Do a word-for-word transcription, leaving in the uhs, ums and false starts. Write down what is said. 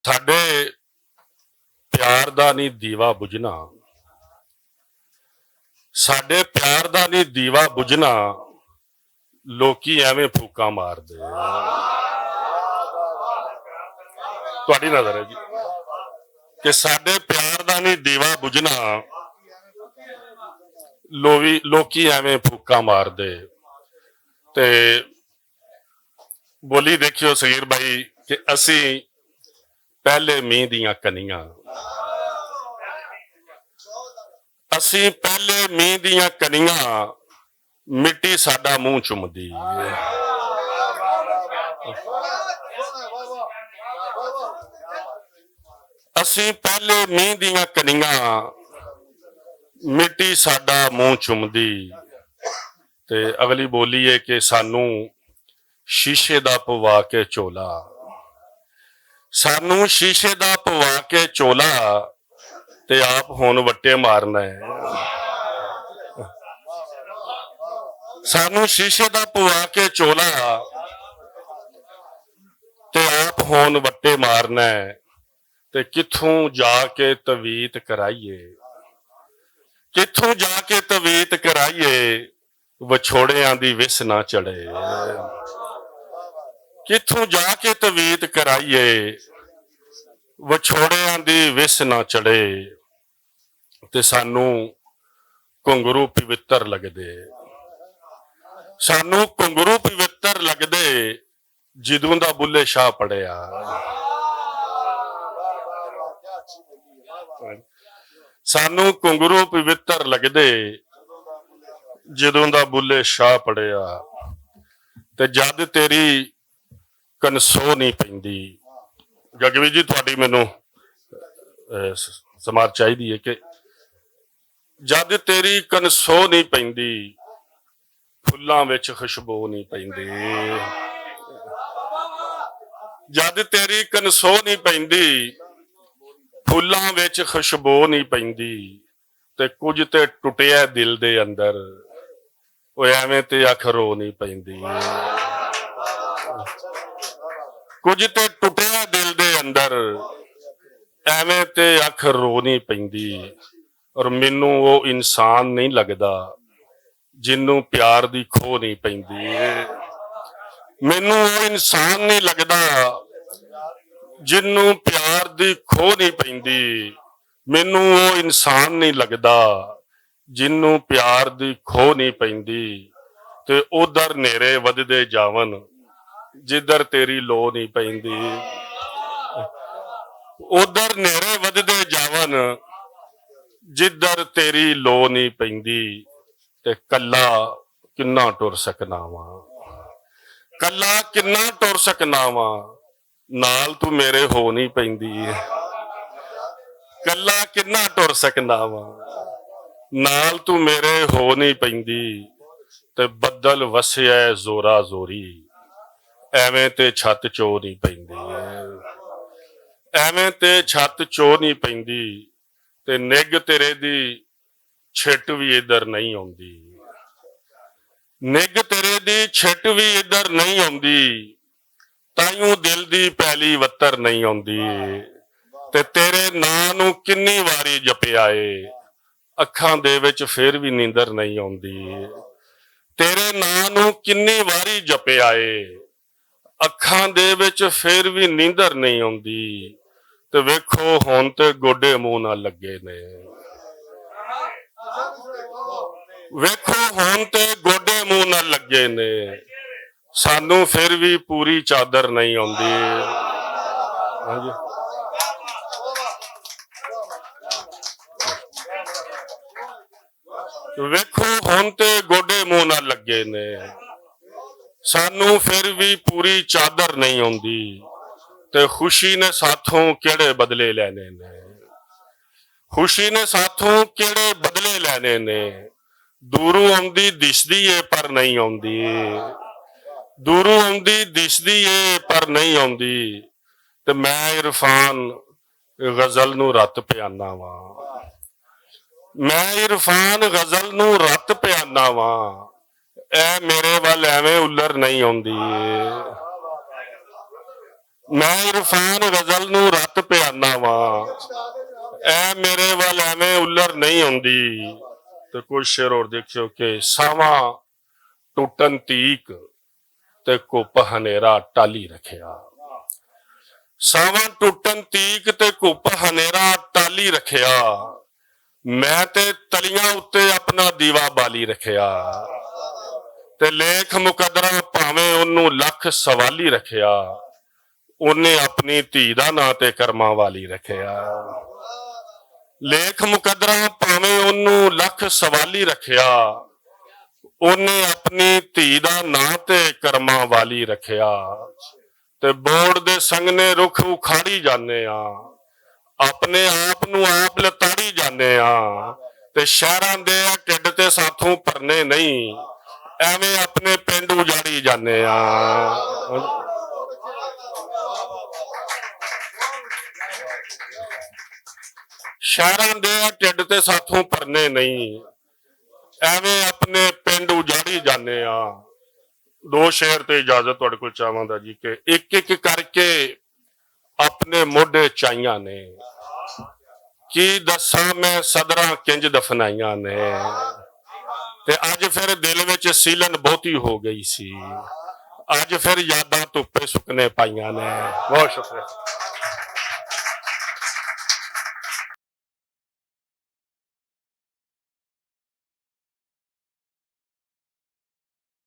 ساڈے پیار دا نہیں دیوا بجھنا، ساڈے پیار دا نہیں دیوا بجھنا، لوکی ایویں پھوکاں مار دے۔ تہاڈی نظر ہے جی کہ ساڈے پیار دا نہیں دیوا بجھنا، لووی لوکی ایویں پھوکاں مار دے۔ تے بولی دیکھیو صغیر بھائی کہ اسی پہلے مینہ دیاں کنیاں، اسی پہلے مینہ دیاں کنیاں، مٹی ساڈا منہ چمدی۔ اسی پہلے مینہ دیاں کنیاں، مٹی ساڈا منہ چمدی۔ تے اگلی بولی ہے کہ سانوں شیشے دا پوا کے چولا، سانوں شیشے دا پوا کے چولا، تے آپ ہون وٹے مارنا ہے۔ سانوں شیشے دا پوا کے چولا، تے آپ ہون وٹے مارنا ہے۔ تے کتھوں جا کے تویت کرائیے، کتھوں جا کے تویت کرائیے، وچھوڑیاں دی وس نہ چڑھے۔ کتھوں جا کے تویت کرائیے، وچھوڑیاں دی وس نہ چڑھے۔ تے سانوں کنگرو پوتر لگدے، سانوں کنگرو پوتر لگدے، جدوں دا بلے شاہ پڑھیا۔ سانوں کنگرو پوتر لگدے، جدوں دا بلے شاہ پڑھیا۔ تے جد تیری کنسو نہیں پیندی۔ جگوی جی، تہاڈی مینوں، اے، س-، سماعت چاہیدی ہے کہ جد تیری کنسو نہیں پیندی، پھلاں وچ خوشبو نہیں پیندی۔ جد تیری کنسو نہیں پیندی، پھلاں وچ خوشبو نہیں پیندی، تے کجھ تے ٹٹیا دل دے اندر، او ایویں تے اکھ رو نہیں پیندی۔ کجھ تے ٹٹیا دل دے اندر، ایویں تے اکھ رو نہیں پیندی۔ اور مینوں او انسان نہیں لگدا، جنوں پیار دی کھو نہیں پیندی۔ مینوں او انسان نہیں لگدا، جنوں پیار دی کھو نہیں پیندی۔ مینوں او انسان نہیں لگدا، جنوں پیار دی کھو نہیں پیندی۔ تے ادھر نیرے ودھدے جاون، جدھر تیری لو نہیں پیندی۔ ادھر نیرے ودھدے جاون، جدھر تیری لو نہیں پیندی۔ تے کلا کنا ٹر سکنا وا، کلا کنا ٹر سکنا وا، نال تو میرے ہو نہیں پیندی۔ کلا کنا ٹر سکنا وا، نال تو میرے ہو نہیں پیندی۔ تے بدل وسیا ہے زورا زوری، ایویں تے چھت چو نہیں پیندی۔ ایویں تے چھت چو نہیں پیندی۔ تے نگ تیرے دی چھٹ وی ادھر نہیں آندی۔ نگ تیرے دی چھٹ وی ادھر نہیں آندی، تائیوں دل دی پہلی وتر نہیں آندی۔ تے تیرے ناں نوں کنی واری جپیا اے، اکھاں دے وچ فیر وی نیندر نہیں آندی۔ تیرے ناں نوں کنی واری جپیا اے، اکھاں دے وچ فیر وی نیندر نہیں آندی۔ تے ویکھو ہن تے گوڈے منہ نال لگے نے، ویکھو ہن تے گوڈے منہ نال لگے نے، سانوں فیر وی پوری چادر نہیں آندی۔ ہاں جی۔ ویکھو ہن تے گوڈے منہ نال لگے نے، سانوں فیر وی پوری چادر نہیں آندی۔ تے خوشی نے ساتھوں کیڑے بدلے لینے نے، خوشی نے ساتھوں کیڑے بدلے لینے نے۔ دوروں آندی دسدی اے پر نہیں آندی، دوروں آندی دسدی اے پر نہیں آندی۔ تے میں عرفان غزل نوں رت پیانا واں، میں عرفان غزل نوں رت پیانا واں، اے میرے ول ایویں الر نہیں آندی۔ میں عرفان غزل نوں رت نہیں ہوندی۔ تے کچھ شعر اور دیکھیو کہ ساواں ٹوٹن تیک تے کپ ہنیرا ٹالی رکھیا۔ ساواں ٹوٹن تیک تے کپ ہنیرا ٹالی رکھیا۔ میں تے تلیاں اُتے اپنا دیوا بالی رکھیا۔ تے لیکھ مقدراں پاویں اونوں لکھ سوالی رکھیا، اونے اپنی دھی دا ناں تے کرماں والی رکھیا۔ لیکھ مقدراں پاویں اونوں لکھ سوالی رکھیا، اونے اپنی دھی دا ناں تے کرماں والی رکھیا۔ تے بورڈ دے سنگنے رخ اکھاڑی جانے آ، اپنے آپ نوں آپ لتاڑی جانے آ۔ تے شہراں دے ٹڈ تے ساتھوں پرنے نہیں، ایویں اپنے پنڈ اجاڑی جانے آ۔ شہراں دے ٹڈ تے ساتھوں پرنے نہیں، ایویں اپنے پنڈ اجاڑی جانے آ۔ دو شعر تے اجازت تہاڈے کول چاہواں دا جی کہ ایک ایک کر کے اپنے موڈے چائیاں نے، کی دساں میں صدراں کنج دفنائیاں نے۔ تے اج پھر دل وچ سیلن بہتی ہو گئی سی، اج پھر یاداں دھپے سکنے پائیاں نے۔ بہت شکریہ۔